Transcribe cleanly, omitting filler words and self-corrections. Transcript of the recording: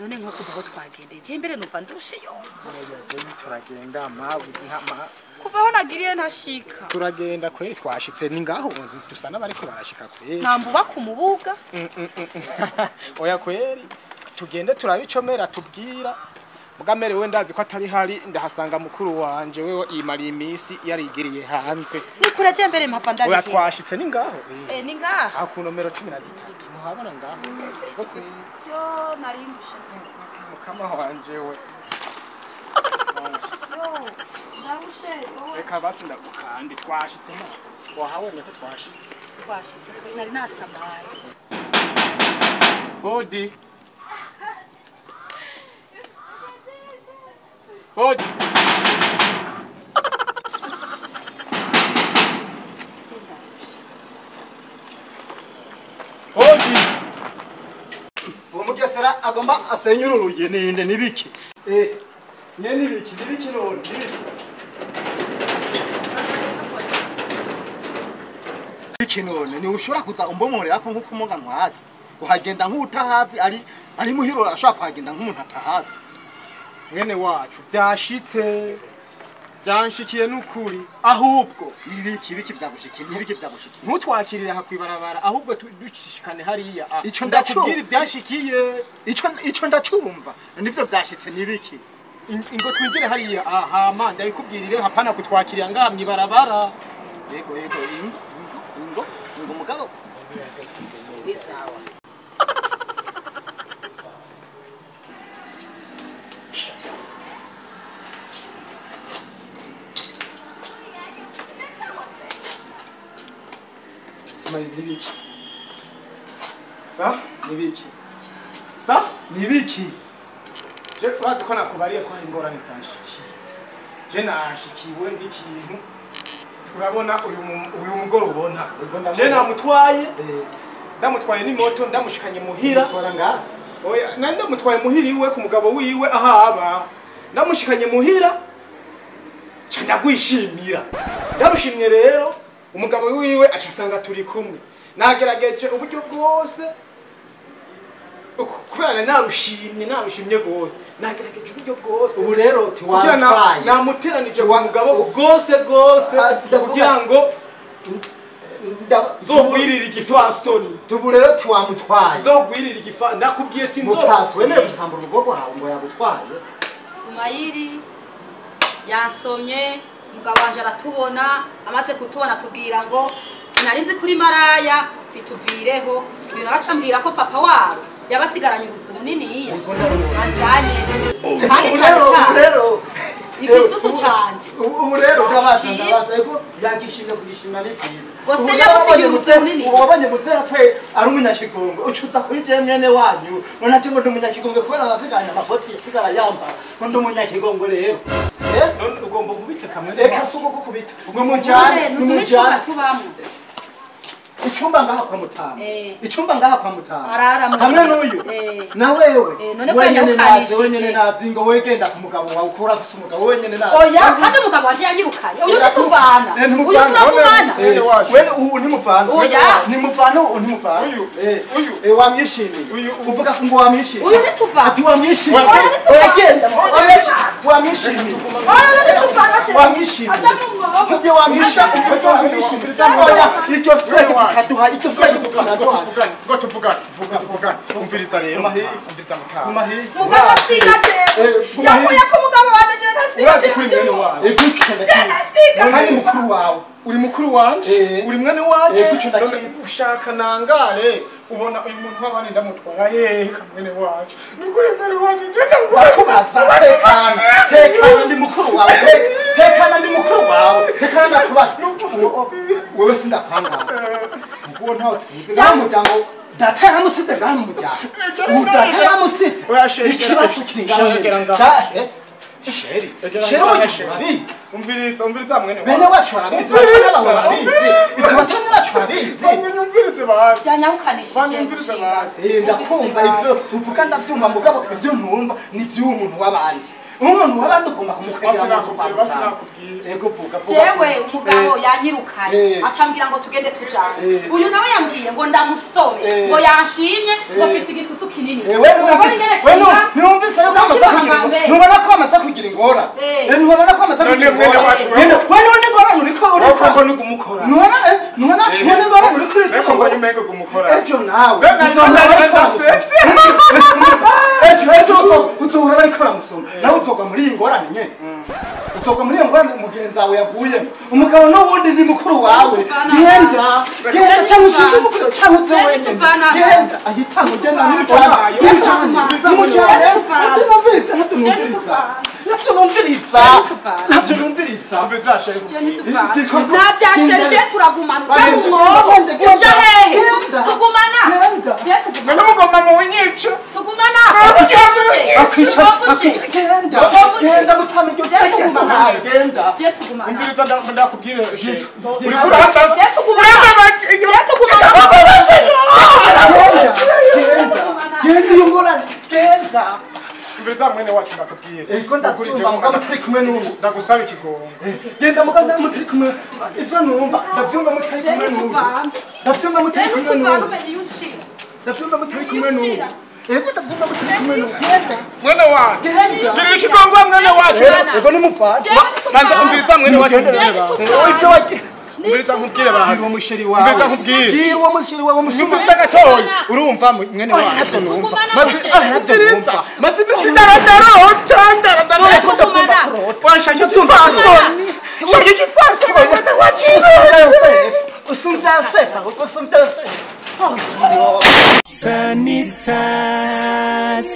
None nko kuva aho twagendeye je mbere numva ndushe yo. Turagenda mabu ntama kuva aho nagiriye ntashika. Turagenda kweri twashitse ni ngaho dusa n'abariko barashika kweri. Ntambuba ku mubuga. Oya kweri tugende turabicomera tubwira. Mugamere we ndazi ko atari hari ndahasanga mukuru wanje wewe imari imisi yarigiriye hanze. Ni kure je mbere mpapa ndabihe. Oya twashitse ni ngaho. Eh ni ngaho. Ha ku nomero 13 muhabona ngaho. Ego kweri. Yo narindushe. Mukama wanje we. Yo ndarushe. Reka basi ndagukandi twashitse nta. Wahabonye ko twashitse. Twashitse ko nari nasamaye. Hodi. Hodi. Hodi. Umugesera agomba asenyura urugi ninde nibiki? Eh. Nye nibiki nibiki none nibiki. Nibiki none ni ushobora kuza umbomorera ko nkuko umunga ntwazi. Uhagenda nk'utahazi ari muhiro ashobora kuhagenda nk'umuntu atahazi. Mwene wacu byashitse byanshikiye nukuri ahubwo nibiki biki byagushikiye nibiki byagushikiye ntutwakirira hakwibarabara ahubwo dushishikane hariya ico ndakubwira ibyashikiye ico ndacumva nivyo byashitse nibiki ingo twinjire hariya aha ma ndabikubwirire hapana kutwakirira ngaha mwibarabara. Yego yego ingo ingo ingo mugabo ni sawa. Nibiki. Sa? Nibiki. Sa? Nibiki. Je urazi ko nakubariye ko hari ingorane zanshikiye. Je nashikiwe n'ikintu. Turabona uyu mugore ubona. Je namutwaye. Ndamutwaye ni moto ndamushikanye muhira. Mutwara nga? Oya, ndamutwaye muhira iwe ku mugabo wiwe ahaba. Ndamushikanye muhira. Cha ndagwishimira. Ndarushimye rero. Umugabo wiwe acasanga turi kumwe nagerageje uburyo bwose kubera narushimye gose nagerageje uburyo bwose ubu rero tiwatwaye namuteranije ku mugabo bwose bwose kugira ngo nzogwirira igifasoni tubu rero tiwamutwaye nzogwirira igifa nakubwiye ati nzopasi wemeye gusambura urugo rwawe ngo yagutwaye. Sumayiri yansomye mugabo wanje aratubona amaze kutubona tubwira ngo sinari nzi kuri maraya tituvireho ibintu aca mbwira ko papa wabo yabasigaranye uruzu munini anjanye kandi cyane rero igisusu canje ubu rero ndabaza ego yagishimye kugishima ni vyiza gose yabusigiye uruzu munini wabonye muzefe ari umunyakigongo ucuza kuri je mwene wanyu none cyo ngo ndi umunyakigongo kubera nasiganye amapoti yasigara yambara ngo ndi umunyakigongo rero. None ugomba kubita kamwe reka suko kukubita ngo mujane mujane tubamo Ichumba ngaha kwa mutama. Ichumba ngaha kwa mutama. Hamwe n'uyu. Na wewe. Wenyene nazi wenyene nazi ngo wegenda ku mugabo wawe ukura gusa umugabo wenyene nazi. Oya kandi umugabo waje yanyirukanye. Uyu ntituvana. Uyu turavana. Wewe uyu ntimuvana. Oya. Nimuvana uyu ntimuvana. Uyu. Uyu. Wamwishimiye. Uvuga ko ngo wamwishimiye. Uyu ntituvana. Ati wamwishimiye. Oya genda. Wamwishimiye. Oya ntituvana. Wamwishimiye. Ibyo wamwishimiye. Oya icyo se kaduha icyo se kaduha. Ngo tuvugane. Tuvugane. Umviriza rero. Umviriza mutama. Mugabo sinate. Yakuye ko mugabo wanje je ntasiga. Urazi kuri mwene wawe. Kandi mukuru wawe. Uri mukuru wanje, uri mwene wanje. Ushaka nangare ubona uyu muntu w'abandi ndamutwara hehe mwene wanje. Nukuri mwene wanje je ndakubaza. Tekana. Tekana ndi mukuru wawe. Tekana ndi mukuru wawe. Tekana ndakubaza. Wewe sindakangaza. Kuko ntawe tuzi ngaha muryango data yaramusize ngaha mu muryango. Data yaramusize. Ikibazo kiri ngaha. Sheri. Sheri urabizi. Umviriza umviriza mwene wawe. Bene wacu barabizi. Ibyo batanga bacu barabizi. Umvirize basi. Byanyahukanishije. Umvirize basi. Ndakumva ivyo uvuga ndavyumva mugabo ivyo ntumva ni vy'umuntu w'abandi. Umuntu wabandi ugomba kumukwegera. Basinakubwira. Ego vuga. Jewe umugabo yanyirukanye acambwira ngo tugende tujane. Uyu nawe yambwiye ngo ndamusome ngo yanshimye ngo mfise igisusu kinini. Wewe numvise yuko amaze kugira, ntubona ko amaze kugira ingora? Ntubona ko amaze kugira ingora? Wewe none ingorane uriko uriko mbona ugumukora. Ntubona ntubona ntubona ingorane uriko uriko. Reko mbona umengo gumukora. Ejo nawe ejo uzohora bariko baramusoma, nawe uzogwa muri iyi ngorane nyene, uzogwa muri iyo ngorane mugenzi wawe yaguyemo. Umugabo n'ubundi ni mukuru wawe. Genda, genda, cyangwa usuze umukuru, cyangwa uze wenyine. Genda ahitamo, genda n'umujyane, n'umujyane. Ntabyo numviriza, ntabyo numviriza, ntabyo numviriza, ntabyo numviriza. Ntabyasheje, turagumana. Uja mu mwobo, uja hehe? Tugumana. None mugomba mu nyico. Tugumana. Genda, genda mutama iryo seke, genda. Umviriza, ndakubwire. Uriko uraza. Tugumana. Genda, genda, iyo ngorane, genda. Umviriza mwene wacu, ndakubwire. Ego, ndakumva mugabo turi kumwe n'ubu. Ndagusaba ikigongo. Genda mugabo mutari kumwe, ivyo numva ndavyumva mutari kumwe n'ubu, ndavyumva mutari kumwe n'ubu, ndavyumva mutari kumwe n'ubu. Ego, ndavyumva mutari kumwe n'ubu. Genda. Mwene wacu. Genda. Girira ikigongo mwene wacu. Ego, nimupfane. Banza umviriza mwene wacu. Ivyo wagiye. Umviriza nkubwire basi. Bwira uwo musheri wawe. Umviriza nkubwire. Bwira uwo musheri wawe musumba. Umviriza gatoyi. Urumva mwene wacu. Ntabyo numva. Maze umviriza. Maze imisi ndarandarota, ndarandarota, ndakumva kurota. Washaka igipfasoni. Shaka igipfasoni mwene wacu. Usumbya Yosefu. Usumbya Yosefu. Ahubwo usumbya Yosefu. Oh, Sunny side.